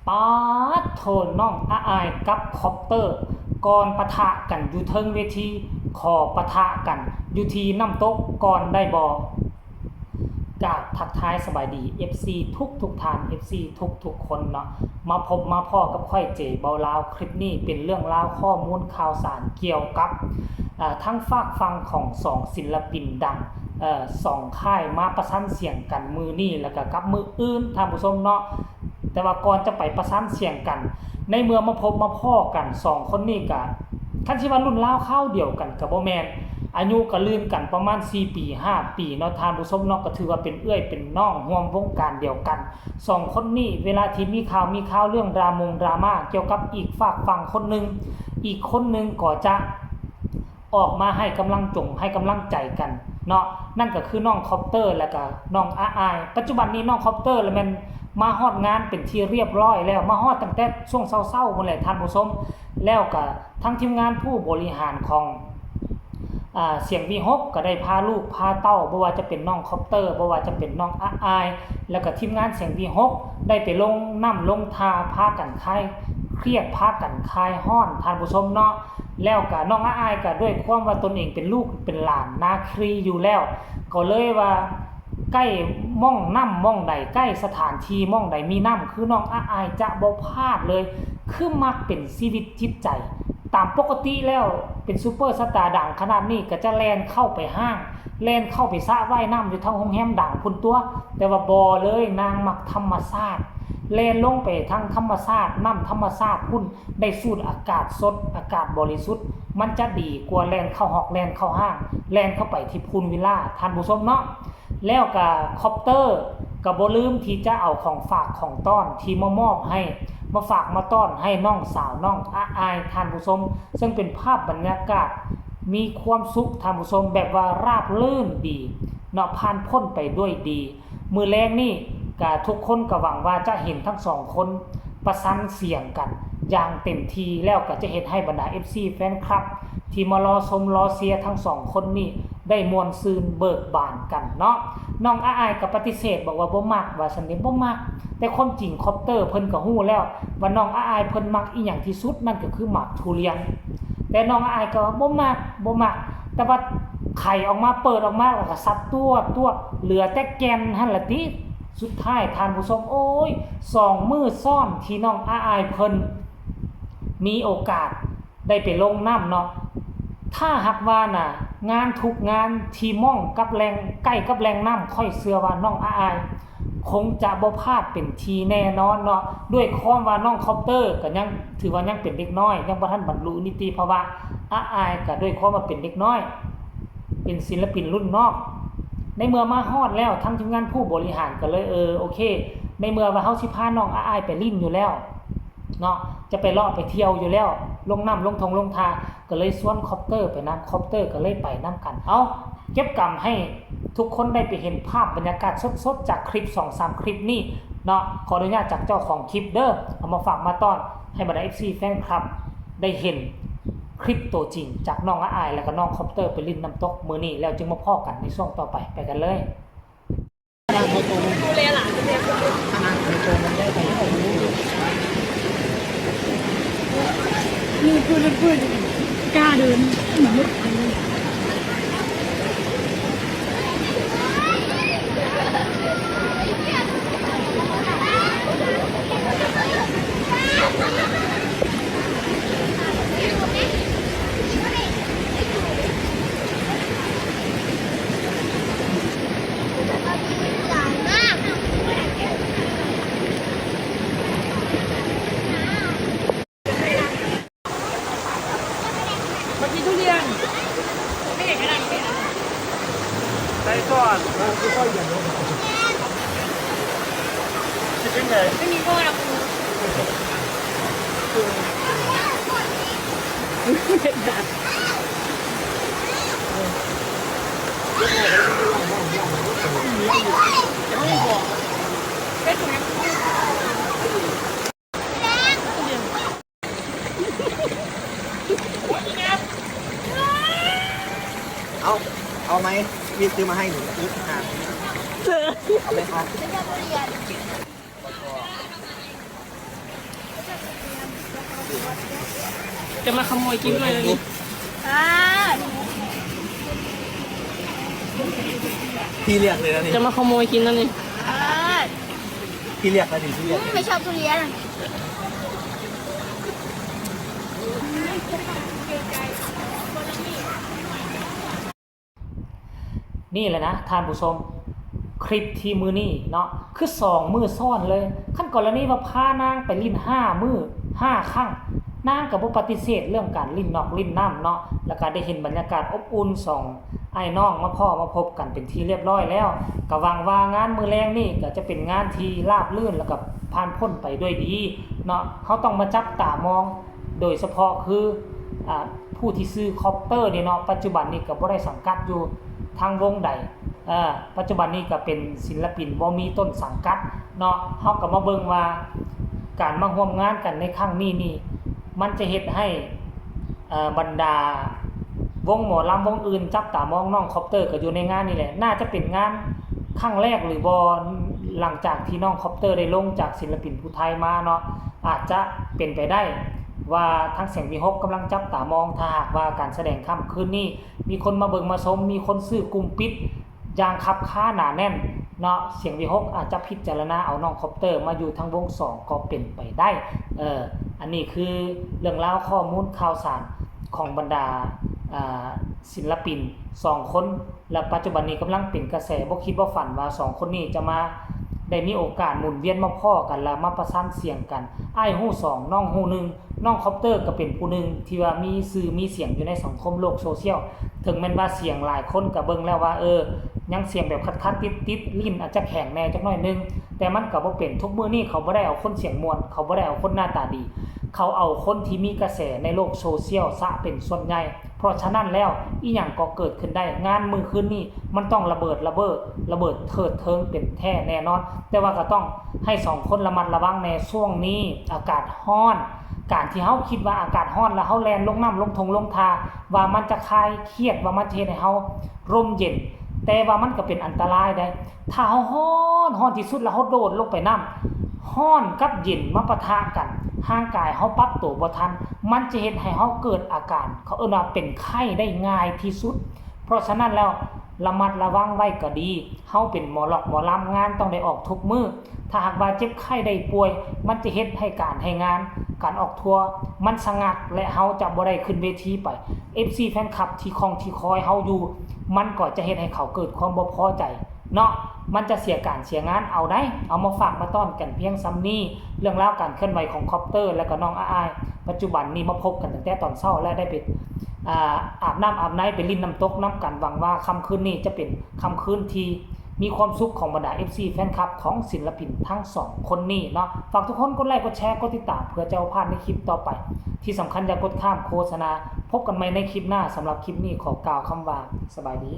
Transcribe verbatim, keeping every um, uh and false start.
ป๊าดโธ่ น้องอาอายกับคอปเตอร์ ก่อนปะทะกันอยู่เทิงเวที ขอปะทะกันอยู่ที่น้ำตกก่อนได้บ่ กราบทักทายสบายดี เอฟซี ทุกทุกท่าน เอฟซี ทุกทุกคนเนาะ มาพบมาพ้อกับข้อยเจเบาลาว คลิปนี้เป็นเรื่องราวข้อมูลข่าวสารเกี่ยวกับ อ่า ทั้งฝากฝั่งของสองศิลปินดัง เอ่อ สองค่ายมาประชันเสียงกันมื้อนี้แล้วก็กับมื้ออื่น ท่านผู้ชมเนาะ แต่ว่าก่อนจะไปประชันเสียงกัน ในเมื่อมาพบมาพ้อกัน สองคนนี้ก็ คันสิว่ารุ่นราวคราวเดียวกันก็บ่แม่น อายุก็ลื่นกันประมาณสี่ปี ห้าปีเนาะ ท่านผู้ชมเนาะ ก็ถือว่าเป็นเอื้อยเป็นน้องร่วมวงการเดียวกัน สองคนนี้เวลาที่มีข่าวมีข่าวเรื่องดรามงดราม่าเกี่ยวกับอีกฝากฝั่งคนหนึ่ง อีกคนหนึ่งก็จะออกมาให้กำลังจงให้กำลังใจกันเนาะ นั่นก็คือน้องคอปเตอร์ และก็น้องอาอาย ปัจจุบันนี้น้องคอปเตอร์ และแม่นมาฮอดงานเป็นที่เรียบร้อยแล้ว มาฮอดตั้งแต่ช่วงเช้าๆ พู้นแหละ ท่านผู้ชม แล้วก็ทั้งทีมงานผู้บริหารของ อ่า เสียงวีหก ก็ได้พาลูกพาเต้า บ่ว่าจะเป็นน้องคอปเตอร์ บ่ว่าจะเป็นน้องอาอาย แล้วก็ทีมงานเสียงวีหก ได้ไปลงน้ำลงท่า พากันคลายเครียด พากันคลายฮ้อน ท่านผู้ชมเนาะ แล้วก็น้องอาอายก็ด้วยความว่าตนเองเป็นลูกเป็นหลานนาครีอยู่แล้ว ก็เลยว่า ใกล้หม่องน้ำหม่องใด ใกล้สถานที่หม่องใดมีน้ำ คือน้องอาอายจะบ่พลาดเลย คือมักเป็นชีวิตจิตใจ ตามปกติแล้วเป็นซูเปอร์สตาร์ดังขนาดนี้ก็จะแล่นเข้าไปห้าง แล่นเข้าไปสระว่ายน้ำอยู่ทางโรงแรมดังพุ้นตั๊ว แต่ว่าบ่เลย นางมักธรรมชาติ แล่นลงไปทางธรรมชาติ น้ำธรรมชาติพุ้น ได้สูดอากาศสด อากาศบริสุทธิ์ มันจะดีกว่าแล่นเข้าฮอก แล่นเข้าห้าง แล่นเข้าไปที่พูลวิลล่า ท่านผู้ชมเนาะ แล้วก็คอปเตอร์ก็บ่ลืมที่จะเอาของฝากของต้อนที่มามอบให้ มาฝากมาต้อนให้น้องสาวน้องอาอาย ท่านผู้ชม ซึ่งเป็นภาพบรรยากาศมีความสุข ท่านผู้ชม แบบว่าราบรื่นดีเนาะ ผ่านพ้นไปด้วยดี มื้อแลงนี่ก็ทุกคนก็หวังว่าจะเห็นทั้งสองคนประชันเสียงกันอย่างเต็มที่ แล้วก็จะเฮ็ดให้บรรดา เอฟซี แฟนคลับ ที่มารอชมรอเชียร์ทั้งสองคนนี่ได้ม่วนซื่นเบิกบานกันเนาะ น้องอาอายก็ปฏิเสธบอกว่าบ่มัก ว่าซั่นเด้ บ่มัก แต่ความจริงคอปเตอร์เพิ่นก็ฮู้แล้วว่าน้องอาอายเพิ่นมักอีหยังที่สุด นั่นก็คือหมากทุเรียน แต่น้องอาอายก็ว่าบ่มัก บ่มัก แต่ว่าไขออกมา เปิดออกมาแล้วก็สับตวดตวด เหลือแต่แก่นหั่นล่ะติ สุดท้ายท่านผู้ชม โอ้ย สองมื้อซ้อนที่น้องอาอายเพิ่นมีโอกาสได้ไปลงน้ำเนาะ ถ้าหากว่าน่ะ งานทุกงานที่หม่องกับแหล่ง ใกล้กับแหล่งน้ำ ข้อยเชื่อว่าน้องอาอายคงจะบ่พลาดเป็นที่แน่นอนเนาะ ด้วยความว่าน้องคอปเตอร์ก็ยังถือว่ายังเป็นเด็กน้อย ยังบ่ทันบรรลุนิติภาวะ อาอายก็ด้วยความว่าเป็นเด็กน้อย เป็นศิลปินรุ่นน้อง ในเมื่อมาฮอดแล้ว ทั้งทีมงานผู้บริหารก็เลย เออ โอเค ในเมื่อว่าเฮาสิพาน้องอาอายไปลิ้นอยู่แล้วเนาะ จะไปเลาะไปเที่ยวอยู่แล้ว ลงน้ำลงทงลงท่า ก็เลยชวนคอปเตอร์ไปนำ คอปเตอร์ก็เลยไปนำกัน เอ้า เก็บกำให้ทุกคนได้ไปเห็นภาพบรรยากาศสดๆ จากคลิปสองสามคลิปนี้เนาะ ขออนุญาตจากเจ้าของคลิปเด้อ เอามาฝากมาต้อนให้บรรดา เอฟซี แฟนคลับ ได้เห็นคลิปตัวจริงจากน้องอาอาย และก็น้องคอปเตอร์ไปลิ้นน้ำตกมื้อนี้ แล้วจึงมาพ้อกันในช่วงต่อไป ไปกันเลย ดูแลหลานจะเลี้ยง นี่พูดแล้วพูดอีก กล้าเดินเหมือนไม่ทันเลย มากินทุเรียน ไม่เห็นขนาดนี้เลยนะ ไส้ก่อน เออ คือไส้ใหญ่เนอะ คิดยังไง ไม่มีพ่อนะครู เอา เอาไหม พี่ซื้อมาให้หนูซื้อทาน เอาไหมคะ ไม่ชอบทุเรียน จะมาขโมยกินด้วยนะนี่ อ่า พี่เรียกเลยนะนี่ จะมาขโมยกินนะนี่ อ่า พี่เรียกนะนี่พี่เรียก ไม่ชอบทุเรียน นี่แหละนะท่านผู้ชม คลิปที่มื้อนี้เนาะ คือสองมื้อซ้อนเลย คันกรณีว่าพานางไปลิ้นห้ามื้อห้าครั้ง นางก็บ่ปฏิเสธเรื่องการลิ้นนอกลิ้นน้ำเนาะ แล้วก็ได้เห็นบรรยากาศอบอุ่นสองอ้ายน้องมาพ้อมาพบกันเป็นที่เรียบร้อยแล้ว ก็หวังว่างานมื้อแลงนี่ก็จะเป็นงานที่ราบรื่นแล้วก็ผ่านพ้นไปด้วยดีเนาะ เฮาต้องมาจับตามอง โดยเฉพาะคืออ่าผู้ที่ชื่อคอปเตอร์นี่เนาะ ปัจจุบันนี้ก็บ่ได้สังกัดอยู่ทางวงใด เอ่อ ปัจจุบันนี้ก็เป็นศิลปินบ่มีต้นสังกัดเนาะ เฮาก็มาเบิ่งว่าการมาร่วมงานกันในครั้งนี้นี่ มันจะเฮ็ดให้ เอ่อ บรรดาวงหมอลำวงอื่นจับตามองน้องคอปเตอร์ก็อยู่ในงานนี่แหละ น่าจะเป็นงานครั้งแรกหรือบ่ หลังจากที่น้องคอปเตอร์ได้ลงจากศิลปินผู้ไทยมาเนาะ อาจจะเป็นไปได้ว่าทางเสียงวีหกกำลังจับตามอง ถ้าหากว่าการแสดงค่ำคืนนี้ มีคนมาเบิ่งมาชม มีคนซื้อกลุ่มปิดอย่างคับค้าหนาแน่นเนาะ เสียงวีหกอาจจะพิจารณาเอาน้องคอปเตอร์มาอยู่ทางวงสองก็เป็นไปได้ เออ อันนี้คือเรื่องราวข้อมูลข่าวสารของบรรดาอ่าศิลปินสองคน และปัจจุบันนี้กำลังเป็นกระแส บ่คิดบ่ฝันว่าสองคนนี้จะมาได้มีโอกาสหมุนเวียนมาพ้อกัน และมาประสานเสียงกัน อ้ายฮู้สอง น้องฮู้หนึ่ง น้องคอปเตอร์ก็เป็นผู้หนึ่งที่ว่ามีชื่อมีเสียงอยู่ในสังคมโลกโซเชียล ถึงแม้นว่าเสียงหลายคนก็เบิ่งแล้วว่า เออ ยังเสียงแบบคัดๆ ติดๆ ลิ้นอาจจะแข็งแน่จักหน่อยหนึ่ง แต่มันก็บ่เป็น ทุกมื้อนี้เขาบ่ได้เอาคนเสียงม่วน เขาบ่ได้เอาคนหน้าตาดี เขาเอาคนที่มีกระแสในโลกโซเชียลซะเป็นส่วนใหญ่ เพราะฉะนั้นแล้วอีหยังก็เกิดขึ้นได้ งานมื้อคืนนี้มันต้องระเบิดระเบ้อ ระเบิดเถิดเทิงเป็นแท้แน่นอน แต่ว่าก็ต้องให้สองคนระมัดระวังแน่ ช่วงนี้อากาศร้อน การที่เฮาคิดว่าอากาศร้อนแล้วเฮาแล่นลงน้ำลงทงลงทา ว่ามันจะคลายเครียด ว่ามันจะเฮ็ดให้เฮาร่มเย็น แต่ว่ามันก็เป็นอันตรายได้ ถ้าเฮาร้อน ร้อนที่สุดแล้วเฮาโดดลงไปน้ำ ร้อนกับเย็นมาปะทะกัน ร่างกายเฮาปรับตัวบ่ทัน มันจะเฮ็ดให้เฮาเกิดอาการ เขาเอิ้นว่าเป็นไข้ได้ง่ายที่สุด เพราะฉะนั้นแล้วระมัดระวังไว้ก็ดี เฮาเป็นหมอล็อกหมอลำ งานต้องได้ออกทุกมื้อ ถ้าหากว่าเจ็บไข้ได้ป่วย มันจะเฮ็ดให้การให้งาน การออกทัวร์มันชะงัก และเฮาจะบ่ได้ขึ้นเวทีไป เอฟซี แฟนคลับที่คองที่คอยเฮาอยู่ มันก็จะเฮ็ดให้เขาเกิดความบ่พอใจเนาะ มันจะเสียการเสียงานเอาได้ เอามาฝากมาต้อนกันเพียงส่ำนี้ เรื่องราวการเคลื่อนไหวของคอปเตอร์ และก็น้องอ้าย ปัจจุบันนี้มาพบกันตั้งแต่ตอนเช้า และได้ไป อ่า อาบน้ำอาบใน ไปลิ้นน้ำตกนำกัน หวังว่าค่ำคืนนี้จะเป็นค่ำคืนที่มีความสุขของบรรดา เอฟซี แฟนคลับของศิลปินทั้งสองคนนี้เนาะ ฝากทุกคนกดไลค์กดแชร์กดติดตาม เพื่อจะบ่พลาดในคลิปต่อไป ที่สำคัญอย่ากดข้ามโฆษณา พบกันใหม่ในคลิปหน้า สำหรับคลิปนี้ขอกล่าวคำว่าสบายดี